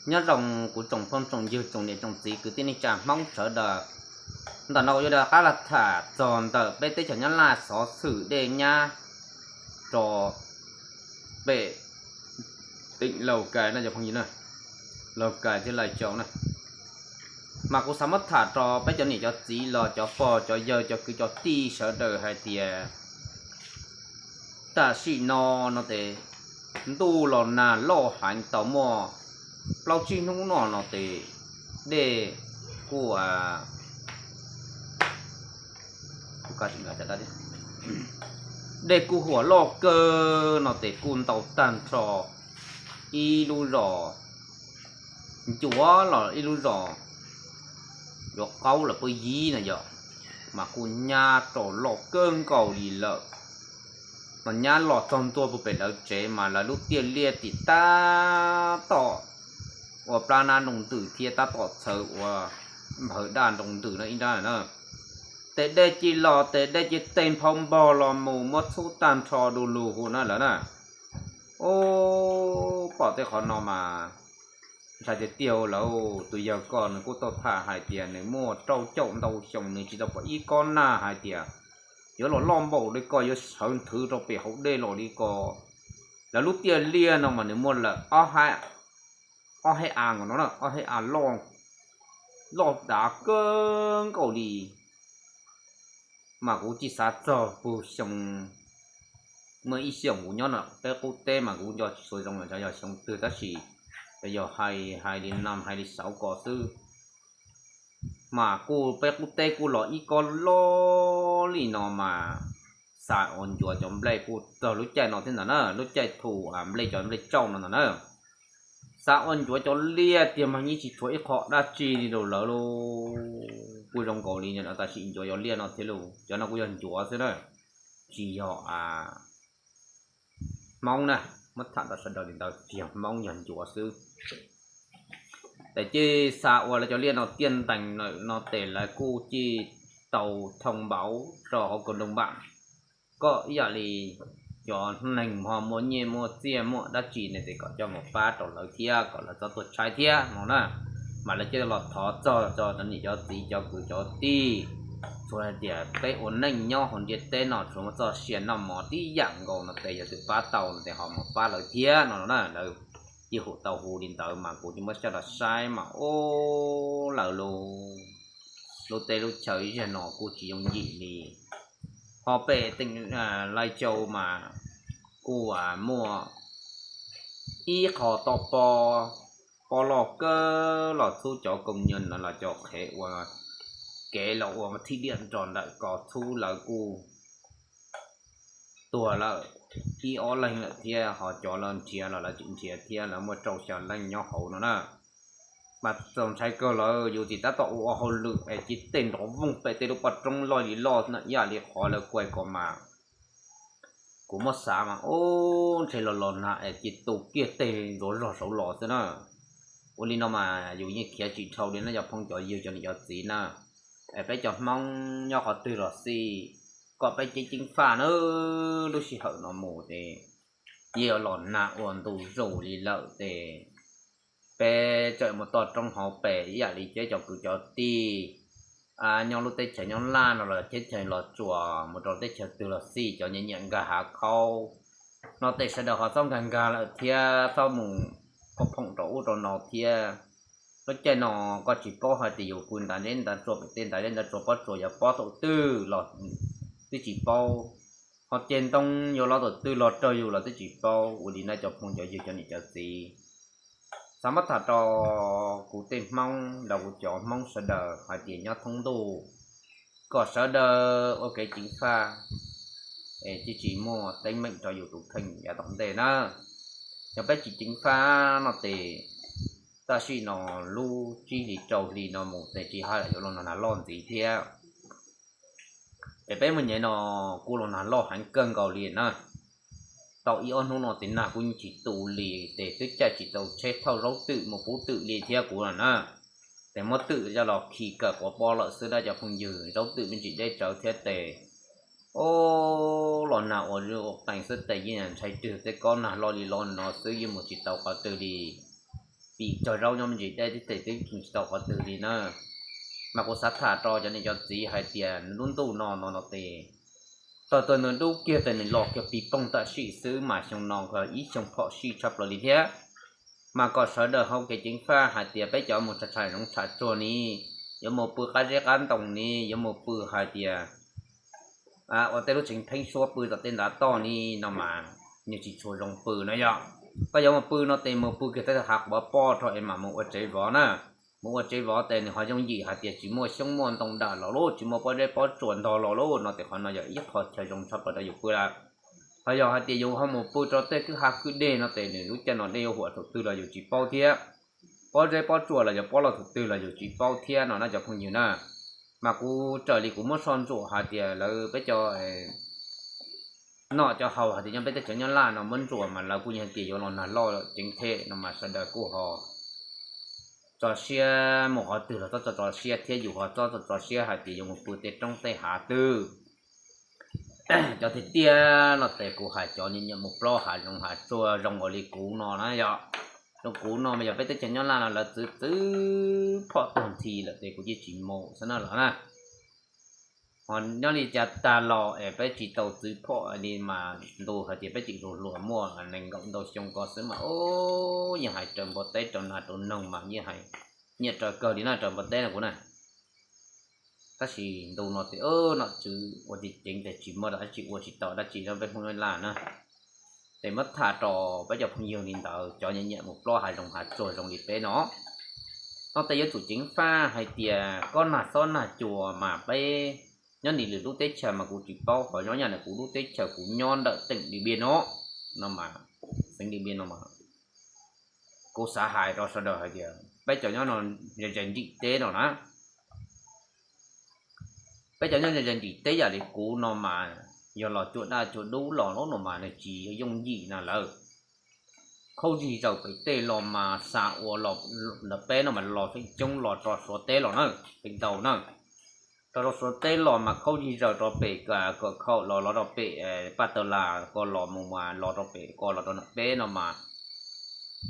Nyob zoo kuv tsoom phooj tsoom ywg tsoom niam tsoom txiv kwv tij neej tsa Hmoob sawv daws. Ntawm no kuv yuav rov qab los tham txog ntawm peb teb chaws Nyab Laj xov xwm dej nyab rau pem teem Laus Kais no cov phooj ywg na, Laus Kais thiab Lais Cau na. Mas kuv xav muab tham rau peb cov niam cov txiv los cov pog cov yawg cov kwv cov tij sawv daws hais tias tam sim no no ces ntuj los nag loj heev tau muaj plaub tsib hnub no no ces dej kuj dej kuj huam loj kawg no ces kuj ntau tag nrho ib lub zos Ncuav los ib lub zos yuav qaub lawm puab yib no yog, mas kuj nyab rau loj kawg nkaus li lawm. Mas nyab los txog ntua puag pem lawv tsev mas lawv lub tiaj liaj tim tab tom ua plab nab nroo ntws thiab tab tom txhawv ua npawg daj nroo ntws no ib nrab na. Tes dej ci los tes dej ci teg nphau npog los mus muab txhub tag nrho du lug hu na lawm na. Ub, pom tej qhov no mas ntshai tiag tiag lawm. Tus yawg ko nws kuj tau tham hais tias nws muaj rau caum ntau xyoo nws tsis tau pom ib kob nag hais tias yuav los loj npaum li ko yuav sawv nthwv rau pem hauv dej los li ko. Lawv lub tiaj liaj no mas nws muaj lawm ob hab av nkaus no, ob hab av loj dav kawg nkaus li. Mas kuv tsis xav txog puag xyoo, muaj ib xyoos kuv nyob no peb qub teb mas kuv nco tsis tshua zoo los xyov yog xyoo twg tab sis yog hais hais li no hais li xauv ko xwb. Mas kuj peb qub teb kuj los ib kob loj li no mas xa ua ncuav cov nplej kuj txog lub caij no thiab ntag na, lub caij thu nplej cov nplej tsauj no ntag na. Xa ua ncuav cov liaj tiag mas yeej tsis tshuav ib qho dab tsi li rau lawv lauj. Kuj zoo nkaus li no tam sim ncuav cov liaj no thiab lauj, cov no kuj yog ncuav xwb na, tsis yog Hmoob na. Muab tham rau sawv daws li ntawd, tsis yog Hmoob, yog ncuav xwb. Tes ces xa ua lawv cov liaj no tiaj ntees lawm no tes lawv kuj cia li tau thoo npauv rau hauv kaus nroos npam, kom ib yam li cov neeg ho muaj nyiaj muaj txiaj muaj dab tsi ne tes kom coj mus pab rau lawv thiab kom lawv txhob tuag tshaib thiab no na. Mas lawv cia li los thov txog cov niam cov txiv cov kwv cov tij, txhua hais tias peb ua neej nyob hauv ntiaj teb no tsuas muaj txoj sia noj mov tib yam nkaus no tes yog twg pab tau no tes ho mus pab lawv thiab no na. Lawv cia li hu tau hu li ntawd mas kuv cia li muab coj los saib mas ub, lawv lub, lub teb lub chaw ib zaj no kuj tsis yooj yim li. Ho pem teem Lais Cau mas kuj muaj ib qho toj pob, pob loj kawg los txhub cov koom nyuj no los cov qhev ua kev los ua thij diaj nrog ntawm ko txhub lawv kuj tuag lawm ib ob leeg lawm thiab, ho cov lawv nrhiav los lawv tseem nrhiav thiab, lawv muaj rau xya leej nyob hauv no na. Mas txaus ntshai kawg lawm, yus tsis tab tom ua ua hauj lwm es cia li tej nrov voog pem tej lub poj roob loj li loj ib yam li qhov lawv kuaj ko mas kuv muab xav mas ub, ntshe los los nag es cia li tu kiag tej ntsuav zog saud los xwb na. Ua li no mas yus yeej khiav tsis dhau li na cov phooj cov ywg cov niam cov txiv na. Es peb cov Hmoob nyob qhov twg los xij, kom peb ceev ceev faj na, lub sij hawm no mus ces yeej yuav los nag ua ntu zus li lawm ces peb tseem mus toj roob hauv pes ib yam li peb cov kwv cov tij nyob lub teb chaws nyob Laj no los teb chaws Los Tsuas mus rau teb chaws twg los xij, cov nyiam nyiam nkag hav khaub no tej sawv daws ho txhob nkag nkag lawm thiab txhob mus phoom phoom rau ub rau no thiab. Lub caij no koj tsis paub hais tias yus pw ntav zeb ntav tsua pem tej ntav zeb ntav tsua pob tsuas yuav pob thaum twg los twb tsis paub, ho ceg ntoo yuav los thaum twg los raug yus los twb tsis paub. Ua li no cov phooj cov ywg cov niam cov txiv, xav muab tham rau kuv tej Hmoob los kuv cov Hmoob sawv daws hais tias nyob thoob ntuj kom sawv daws ua kev ceev faj es tsis tsis muaj teeb meem rau yus tus kheej yav tom ntej na. Yog peb tsis ceev faj no ces tam sim no lub tsib hlis rau hli no mus ces tsis hais yuav los nag loj ntxiv thiab. Es peb mus nyev no kuj los nag loj heev kawg nkaus li na. Tau ib ob hnub no ces nag kuj yeej tsis tu li, ces twb caij tsis tau tsheb thauj zaub twm mus pub twm li thiab kuv na. Ces muab twm coj los khi kawm quav pob lawm xwb na cov phooj ywg, zaub twm me ntsis deb tsawv thiab ces, o, los nag ua zuj ua qees xwb ces yeej ntshai rwg tej kob nag loj li loj no xwb yeej mus tsis tau qhov twg li. pis cog zaub nyob me ntsis deb tib teg twb tsis tau qhov twg li na. Mas kuv xav tham rau cov niam cov txiv hais tias lub ntuj no no no tes, tag tag nws dub kiag tes nws los kiag pis poog tam sim xwb mas xyoo no ib xyoo phom sij tshaj plaws li thiab. Mas kom sawv daws hau kev ceev faj hais tias peb cov mus tsham tsham zoov tsham tsuag ni, yuav mus pw qab zeb qab ntoo ni, yuav mus pw hais tias ua tej lub tsev pheeb suab pw tom tej ntav toj ni no mas nws tsis tshua zoo pw no yog. Koj yuav mus pw no tes mus pw kiag tej hav quav poj rau es mam mus ua tsev vov na. Mus ua tsev vov tes nws ho yooj yim hais tias tsis muaj xyoob muaj ntoo dam los lauj, tsis muaj pob zeb pob tsuas ntog los lauj no tes qhov no yog ib qho chaw zoo tshaj plaws rau yus pw lawm. Ho yog hais tias yus ho mus pw rau tej kwj ha kwj deg no tes nws lub caij no dej yuav huam thaum twg los yus tsis paub thiab, pob zeb pob tsuas los yog pob los thaum twg los yus tsis paub thiab no na cov phooj ywg na. Mas kuv raws li kuv muab soj ntsuam hais tias lawv peb cov nom cov haus hais tias nyob peb teb chaws Nyab Laj no muab ntsuas mas lawv kuj yeej hais tias yuav los nag loj ceev them no mas sawv daws kuj ho tso siab mus qhov twg los txhob tso tso siab thiab yus ho txhob tso tso siab hais tias yuav mus pw tej roob tej hav twg. Cov tiag tiag no tes kuv hais cov nyiam nyiam mus plob hav zoov hav tsuag zoo ua li kuv no na yog, zoo kuv no mas yog peb teb chaws Nyab Laj no lawv txwv txwv phom tuag nthi lawm tes kuv yeej tsis mus xwb na los na. Ho nyob li cas tag los es peb tsis tau txwv phom li mas ntu hais tias peb tseem hluas hluas muaj nees nkaum ntau xyoo ko xwb mas ub yeej hais raws npua teb rau nas rau noog mas yeej hais nyiam raws kawg li na raws npua teb no kuv na. Tab sis ntu no tes nom tswv ua ceev ceev tes tsis muaj dab tsi ua tsis tau dab tsi rau peb Hmoob Nyab Laj na. Ces muab tham rau peb cov phooj ywg li ntawd cov nyiam nyiam mus plob hav zoov hav tsuag zoo li peb no. No tes yuav tsum ceev faj hais tias koj nag xob nag cua mas peb nyob nim lwm lub teb chaws mas kuv tsis paub qhov nyob nyaj ntawm kuv lub teb chaws kuv nyob ntawm teem Di Npiaj no, no mas xeev Di Npiaj no mas kuv xav hais rau sawv daws hais tias peb cov nyob no ze ze nrim teb no na, peb cov nyob ze ze nrim teb yam li kuv no mas yog los cua daj cua dub los lub no mas nws tsis yooj yim na lawm. Khaub zig zaws pem tej los mas xa ua los ntawm peb no mas los feem coob los rau Suav teb los na, feem ntau na. Rau rau Suav teb los mas khaub zig zaws rau pem Kam Khaum los los rau pem Paj Taw Las ko los mus mas los rau pem ko los rau ntawm peb no mas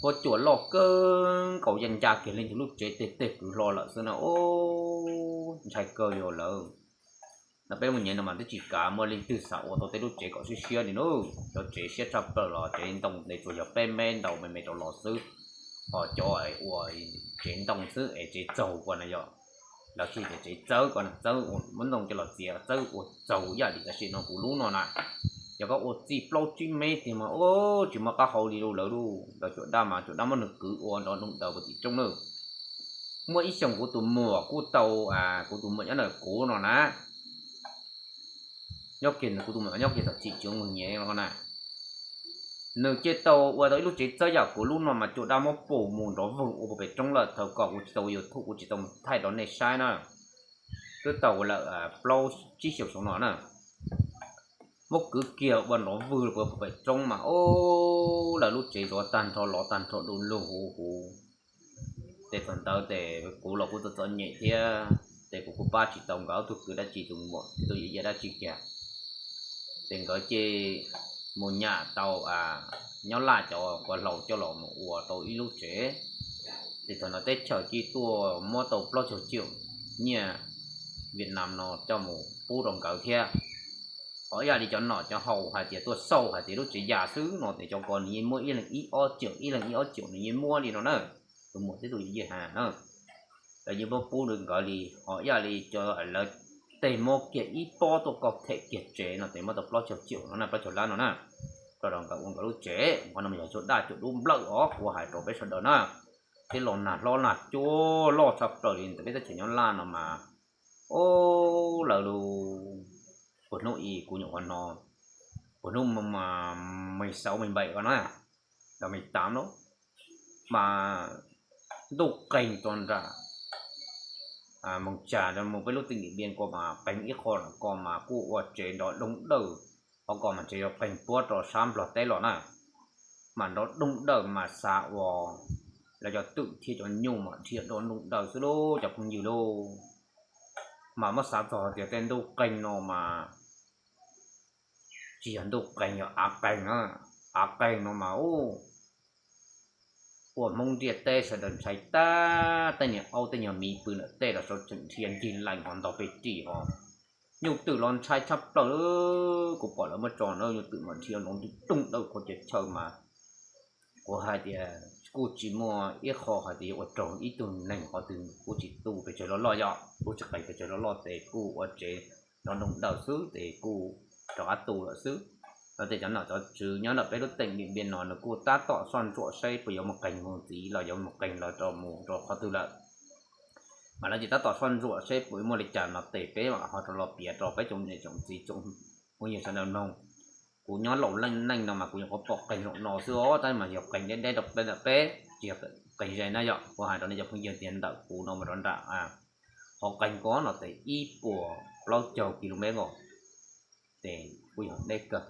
huab cua loj kawg nkaus yeej ncaj kiag leej twg lub tsev tej tej kwv hlo lawm xwb na. Ub, ntshai kawg li lawm. No peb mus nyev no mas twb tsis kav muaj leej twg xav ua tau tej lub tsev kom siab siab li na. Cov tsev siab tshaj plaws los tsev ntoo tes tsuas yog peb mev ntau me me rau los xwb. Ho cov ua tsev ntoo xwb es tsev txaug ko na yog, lawv tsis tias tsev txawb ko na, txawb muab ntoo coj los txiav txawb ua txaug yam li tam sim no kuv lub no na. Yog koj ua txij plaub tsib mev tiag mas ub tsis muaj qab hau li lawm lauj. Lawv cua daj mas cua daj muab nws kwv ua nrov ntoog daws puag tim roob lawm. Muaj ib xyoos kuv tus muam kuj tau, kuv tus muam nyob ntawm kuv no na, nyob kiag kuv tus muam nyob kiag tom txim tsev mus nyev no na. Nws cia tau ua tau ib lub tsev txawb yam kuv lub no mas cua daj muab pum mus nrov voog ua puag pem roob lawm. Thaum ko kuv tsis tau YouTube kuv tsis tau thaij rau nej saib na. Twb tau lawm plaub tsib xyoos saum no na. Muab kwv kiag ua nrov vwg puag pem roob mas ub lawv lub tsev zuav tag nrho los tag nrho du lug huv huv. Ces thaum ntawd ces kuv los kuj txom txom nyem thiab ces kuv kuj pab tsis tau nkawd ob tug kwv dab tsi tus muam tus yawm yij dab tsi kiag. Ces nkawd ces mus nyam tau Nyab Laj cov kua hlau coj los mus ua tau ib lub tsev. Ces thaum no teb chaws cia tuaj muab tau plaub caug ciam nyiaj Vietnam no coj mus pub rau nkawd thiab. Ho ib yam li cov nom cov haus hais tias tuaj xauj hais tias lub tsev yam xwb no ces cov ko nws yeej muab ib leeg ib ob ciam, ib leeg ib ob ciam nws yeej muab li no na. Tus muam thiab tus yawm yij hais na, lawv yeej muab pub rau nkawd li. Ho ib yam li cov lawv tej muab kiag ib pob tuaj kaug them kiag tsev no ces muab tau plaub caug ciam no na, plaub caug lab no na, rau rau nkawd ua nkawd lub tsev. Qhov no mas yog cua daj cua dub nplawm os, kuv hais rau peb sawv daws na. Thiab los nag hlob nag cua loj tshaj plaws li ntawm peb teb chaws Nyab Laj no mas, o, lawv lub, puag hnub i kuv nyuam qhuav no, puag hnub me xaus me npaim ko na, los me tav no mas ntuj qeeg rau nram Moos Tsas mus peb lub teem Dim Npiaj ko mas qeeg ib qho ko mas kuj ua tsev nrov doog dawj, qhov ko mas tsev yuav qeeg puab rau sab Nplog teb los na. Mas nrov doog dawj mas xav ua lawv cov twm thiab cov nyuj mas dhia nrov doog dawj xwb lauj cov phooj ywg lauj. Mas muab xav txog tias tej ntuj qeeg no mas tsis yog ntuj qeeg, yog av qeeg na. Av qeeg no mas ub, ua Hmoob ntiaj teb sawv daws ntshai tag, tej niag aub tej niag miv pw ntawm tej los sawv tsees nrhiav ncig lees ho ntaus pes ris ho nyuj twm los ntshai tshaj plaws. Kuv pom lawv muab tso na, nyuj twm mas nrhiav nrov ntuj tooj dawb qhuav ces chaw mas kuv hais tias kuj tsis muaj ib qho hais tias yuav ua raug ib tug neeg qhov twg, kuj tsis tu pes tsawg loj loj yom, kuj tsis qees pes tsawg loj loj ces kuj ua tsev nrov ntoog dawm xwb ces kuj rov qab tu lawm xwb. Los tej cov nom cov tswv nyob ntawm peb lub teem Điện Biên no nws kuj tab tom soj ntsuam seb puas yuav mus qees mus ntxiv los yuav mus qees los rau mus rau qhov twg lawm. Mas lawv ces tab tom soj ntsuam seb puas muaj li cas no ces peb mam ho rov los piav rau peb tsoom niam tsoom txiv tsoom phooj ywg sawv daws mloog. Kuv nyob laus leej neej no mas kuv nyuam qhuav pom qees zaum no xwb os, tab mas yog qees deb deb rau peb ntawm peb, tsis yog qees ze na yom. Kuv hais rau nej cov phooj ywg tias ntawm kuv no mus rau nram hauv qees ko no ces ib puas plaub caug ki lu mev nkaus, ces kuj yog deb kawg.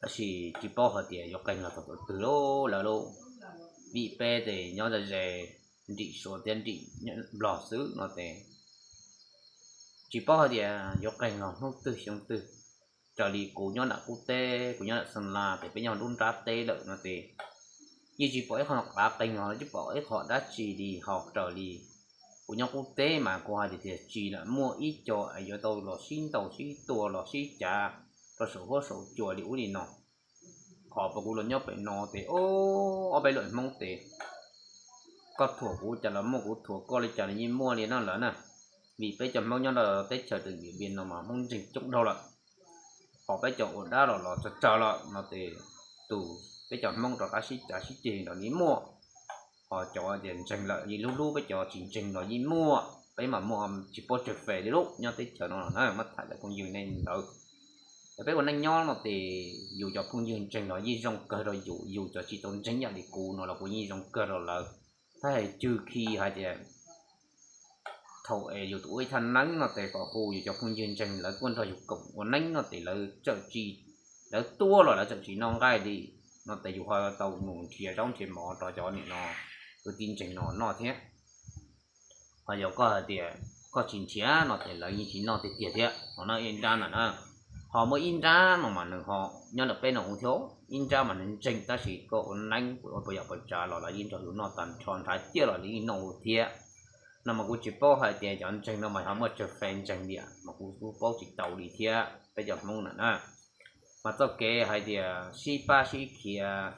Tab sis tsis paub hais tias yuav qees los thaum twg lauj lawv lauj. Vim peb ces nyob ze ze nrim Suav thiab nrim Nplog xwb no ces tsis paub hais tias yuav qees los hnub twg xyoo twg. Raws li kuv nyob nram qub teb, kuv nyob nram Xeem Las ces peb nyob lub nrab teb lawm no ces yeej tsis pom ib qho qav qees los tsis pom ib qho dab tsi li ho raws li kuv nyob qub teb mas kuv hais tias tiag tsis lam muaj ib co es yuav tau los sib ntaus sib tua los sib cav rau saum huab saum cua li ub li no. Qhov pas kuv los nyob pem no ces ob peb lub Hmoob ces koj thuam kuv cas los muaj, kuv thuam koj li cas los yeej muaj li no lawm na. Vim peb cov Hmoob nyob rau teb chaws Điện Biên no mas Hmoob ntseeg coob dhau lawm. Ho peb cov ua dab los los tsawg tsawg lawm no ces tus peb cov Hmoob rov qab sib cav sib ceg los yeej muaj. Ho cov tias ntseeg lawm yeej hlub hlub, peb cov tsis ntseeg los yeej muaj. Peb mas muaj tsis paub tsawg fem li lub nyob teb chaws no na, muab tham cov phooj ywg nej ntawd. Peb ua neej nyob no ces yus cov phooj ywg ntseeg los yeej zoo kawg rau yus, yus cov tsis tau ntseeg yam li kuv no los kuv yeej zoo kawg rau lawv. Thab hais cwg khi hais tias thaum es yus tus ua ib thaj neeb no ces kom hu yus cov phooj ywg ntseeg lawv tuaj nrog yus koom ua neeb no ces lawv txawm tsis, lawv tuaj los lawv txawm tsis noj nqaij li no ces yus ho tau mus nrhiav zaub nrhiav mov rau cov nim no kwv tij ntseeg no noj thiab. Ho yog koj hais tias koj tsis nrhiav no ces lawv yeej tsis noj tiag tiag thiab. Ho no ib nrab no na, ho muaj ib nrab no mas nws ho nyob ntawm peb no thiab, ib nrab mas nws ntseeg tab sis koj ua neeb puas yam puas tsav los lawv yeej nrog yus noj tag nrho, nrhiav ciaj los lawv yeej noj thiab. No mas kuv tsis paub hais tias cov ntseeg no mas ho muaj tsawg fem ntseeg tiag mas kuv kuj paub tsis tau li thiab. Peb cov Hmoob na na, mas txoj kev hais tias sib pab sib khiav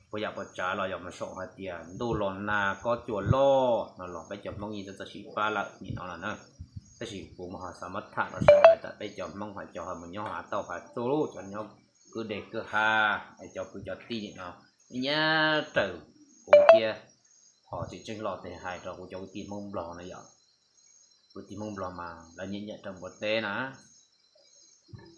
puas yam puas tsav los yog mas saum hais tias ntuj los nag kob cua loj no los peb cov Hmoob yeej txawj sib pab lawm nim no los na. Tab sis kuv mas ho xav muab tham rau sawv daws tas peb cov Hmoob hais cov ho mus nyob hav tauj hav tsuag, cov nyob kwj deg kwj ha, cov kwv cov tij nim no, ib nyab raws kuv thiab. Ho tseem tseeb los tes hais rau kuv cov kwv tij Hmoob Nplog no yom, kwv tij Hmoob Nplog mas lawv nyiam nyiam raws npua teb na,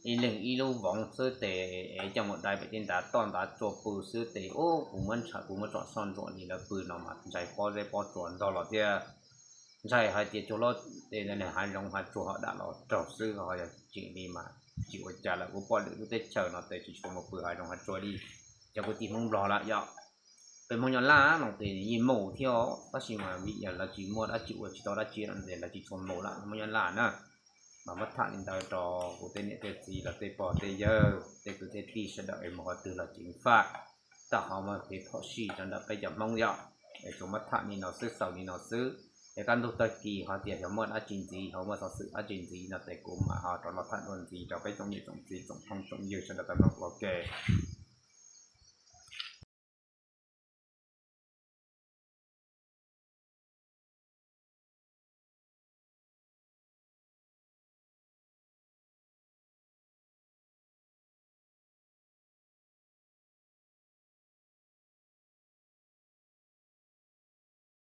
ib leeg ib lub voov xwb tes es coj mus dai pem tej ntav toj ntav tsua pw xwb tes ub, kuv muab ntshaw kuv muab tsom soj ntsuam li lawv pw no mas ntshai pob zeb pob tsuas ntog los thiab. Ntshai hais tias tsuas loj tes hav zoov hav tsuag ho dam los raug xwb, ho yog tseem li mas tsis ua cas lawm. Kuv pom lwm lub teb chaws no tes tsis tshua mus pw hav zoov hav tsuag li cov kwv tij Hmoob Nplog lawm yom. Peb Hmoob Nyab Laj no tes yeej mus thiab os, tab sis mas vim yog lawv tsis muaj dab tsi ua tsis tau dab tsi no tes lawv tsis tshua mus lawm Hmoob Nyab Laj na. Mas muab tham li ntawd rau kuv tej niam tej txiv los tej pog tej yawg tej kwv tej tij sawv daws es mus qhov twg los ceev faj, tau ho muaj kev phom sij rau ntawm peb cov Hmoob yom. Es tsuas muab tham li no xwb xaus li no xwb. Es kaj ntug tag kis ho tias yog muaj dab tsi ntxiv ho muaj xov xwm dab tsi ntxiv no tes kuv mam ho rov los tham dua ntxiv rau peb tsoom niam tsoom txiv tsoom phooj tsoom ywg sawv daws tau mloog ua ke.